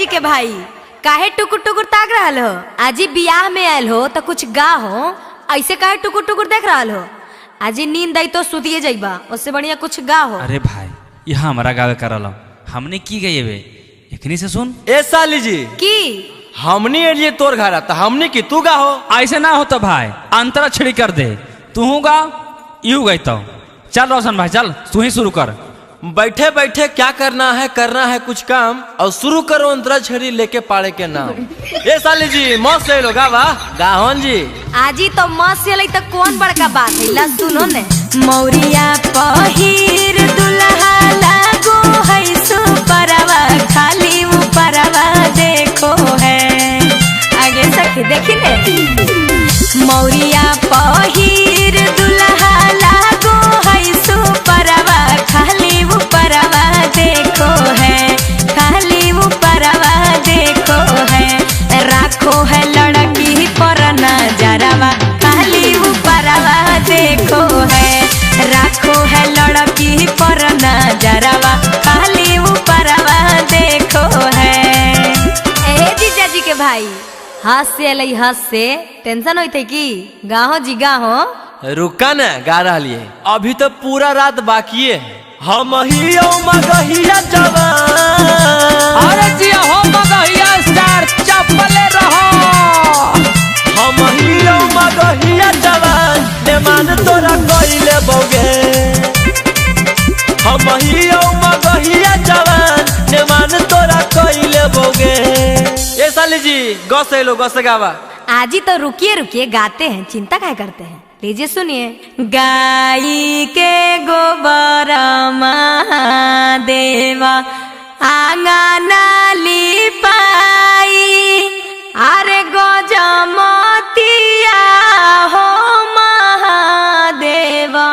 के भाई, काहे टुकुर टुकुर ताक रहल हो? आजी बियाह में आयल हो तो कुछ गा हो, ऐसे काहे टुकुर टुकुर देख रहल हो? आजी नींद आई तो सुतिए जाइबा, उससे बढ़िया कुछ गा हो। अरे भाई, यहाँ हमारा गावे करल हमने की गई बे, एकनी से सुन। ए साली जी की हमनी एलिए तोर घर त हमनी की तू गा हो। ऐसे ना हो तो भाई अंतरा छिड़ी कर दे, तू गा you गई तो। चल रोशन भाई चल, तू ही शुरू कर। बैठे बैठे क्या करना है, करना है कुछ काम, और शुरू करो अंतरा छड़ी लेके पाड़े के नाम। ए साली जी मस्त ले लो गावा गाहन जी। आजी तो मस्त ले तो कौन बड़का बात है, ला सुनो ने। मौरिया पहिर दुल्हा लागो है सुपरवा, खाली ऊपरवा देखो है। आगे सखी देखी ने। मौरिया पहिर दुल्हा लागो है सुपरवा, खाली ऊपरवा देखो है, खाली ऊपरवा देखो है। राखो है लड़की पर नजरवा, खाली ऊपरवा देखो है। राखो है लड़की पर नजरवा, खाली ऊपरवा देखो है। ए जीजा जी के भाई, हंस से अलै हंस से टेंशन होते की गाहो जी गाहो। रुका ना गा रही, अभी तो पूरा रात बाकी है। हम ही मगहिया जवान, अरे जी हो मगहिया स्टार चपले रहो। हम ही मगहिया जवान नेमान तोरा कइले बौगे। हम ही मगहिया जवान नेमान तोरा कइले बौगे। ए साली जी गस लो गस गावा। आजी तो रुकिए रुकिए गाते हैं, चिंता क्या करते हैं। लीजिए सुनिए। गाई के गोबर महादेवा आंगना लिपाई, अरे गजमतिया हो महादेवा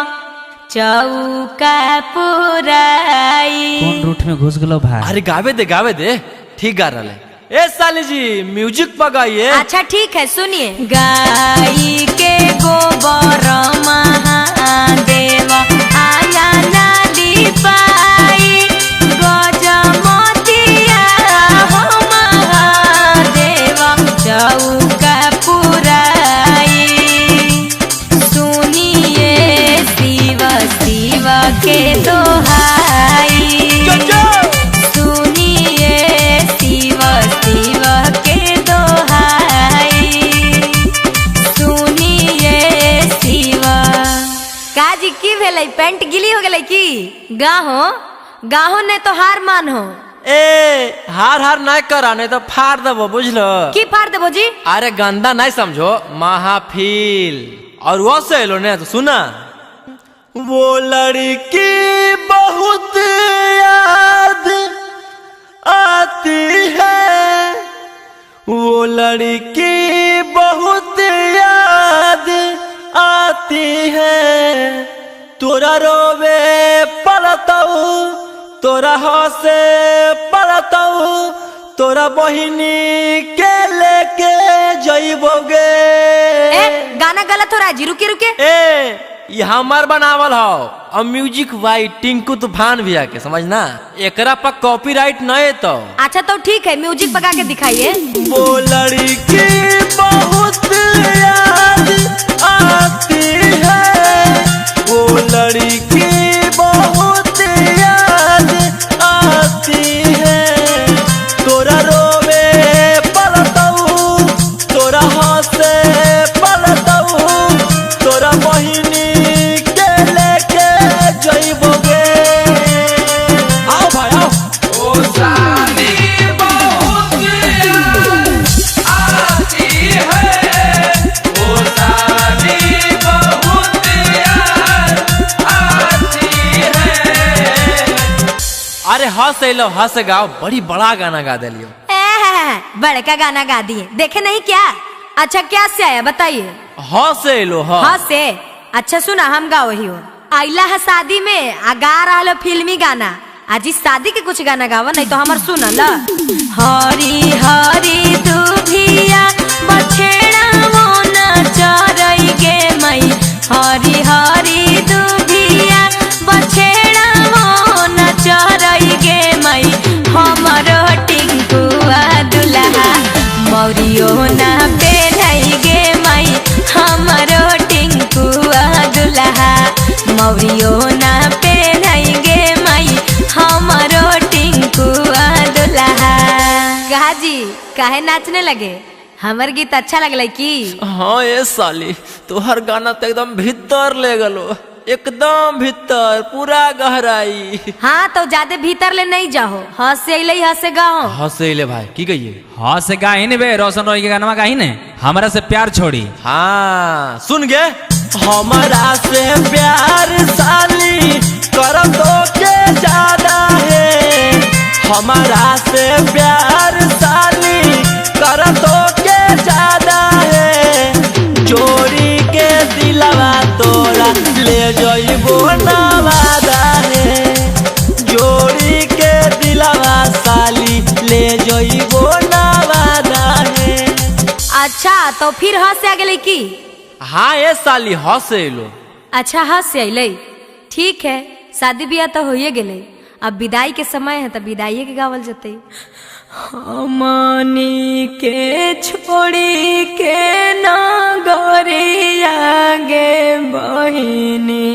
चौका पुराई। कौन रूट में घुस गलो भाई? अरे गावे दे गावे दे, ठीक गा रहा है। ए साली जी म्यूजिक पगाइए। अच्छा ठीक है सुनिए। गाई के गोबर महादेवा आंगना लिपाई, गजमतिया हो महादेवा चौका पुराई। सुनिए शिव शिव के दोहाई, सुनिए शिव शिव के दोहाई, सुनिए शिव। काजी की भेलै, पैंट गिली हो गेलै की? गाहो गाहो ने तो हार मान हो। ए हार हार नहीं करा नहीं तो फाड़ देबो बुझलो। की फाड़ देबो जी? अरे गंदा नहीं समझो महाफिल। और वो से लो ने तो सुना। वो लड़की बहुत याद आती है, वो लड़की बहुत याद आती है। तोरा रोवे पड़तऊ, तोरा हंसे पड़तऊ, तोरा बहिनी के लेके जइबोगे। ए गाना गलत हो रहा है जी, रुके रुके। ए ये हमार बनावल हो और म्यूजिक why Tinku तूफान भी आके समझना, एकरा पर कॉपीराइट नहीं तो। अच्छा तो ठीक है म्यूजिक पका के दिखाइए। वो लड़की बहुत याद आती है, वो लड़की बहुत याद आती है। तोरा रोवे पड़तऊ, तोरा हंसे पड़तऊ, तोरा बहिनी के लेके जइबोगे। आओ भाई आओ। ओ साली बहुत याद आती है, ओ साली बहुत याद आती है। अरे हंस लो हंस गाओ, बड़ी बड़ा गाना गा दिलियो। बड़का गाना गा दिए, देखे नहीं क्या? अच्छा क्या से आया बताइए? हंस लो हंस से। अच्छा सुना हम गाओ ही हो। आइला है शादी में आ गा रहा लो फिल्मी गाना, आज इस शादी के कुछ गाना गावा नहीं तो हमार सुन ल। हरी हरी दुभिया बछेड़ा मोना चरई गे मई, हरी हरी दुभिया बछेड़ा मोना चरई गे मई, हमरो टिंकुआ काहे नाचने लगे? हमर गीत अच्छा लगलै की? हाँ ये साली, तोहर गाना तो एकदम भीतर ले गलो, एकदम भीतर, पूरा गहराई। हाँ तो ज्यादा भीतर ले नहीं जाओ, हंसे अइलै हंसे गाओ। हंसे अइले भाई, की कहिए? हंसे गाही ने बे, रोशन रोही के गाना गाही ने, हमरा से प्यार छोड़ी। हाँ सुन गे, हमरा से प्यार साली करम तो के ज्यादा है, हमारा से प्यार साली करम तो के ज्यादा है, चोरी के दिलवा तोरा ले जइबो ना वादा है, जोड़ी के दिलवा साली ले जइबो ना वादा है। अच्छा तो फिर हंसे आ गेलै की? हाँ ये साली हंसे अइलो। अच्छा हंसे अइलै, ठीक है, शादी ब्याह तो होइए गेलै, अब विदाई के समय है तो विदाई के गावल जतै। हमनी के छोड़ी के नगरिया गे बहिनी,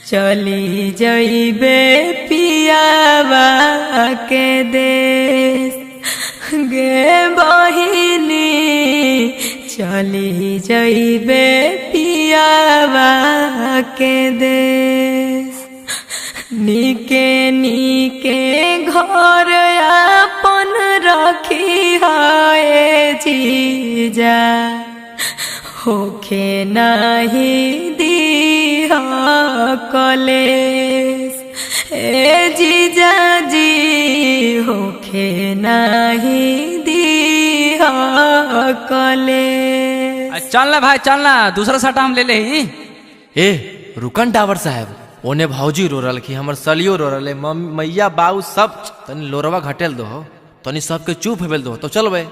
चली जइबे पियावा के देश गे बहिनी, चली जइबे पियावा के देश। निके निके घर अपन रखी है जीजा, होखे नहीं दीह कलेश ए जीजा जी, होखे नहीं दीह कलेश। चल ना भाई चल ना, दूसरा साटा हम ले ले ही। ए रुकन डावर साहब, ओने भौजी रो रहा, हमर सलियो रो रहा, मम्मी मैया बाबू सब, तनी लोरवा घटेल दो, तनी सबके चुप हेबेल दो तो चलबे।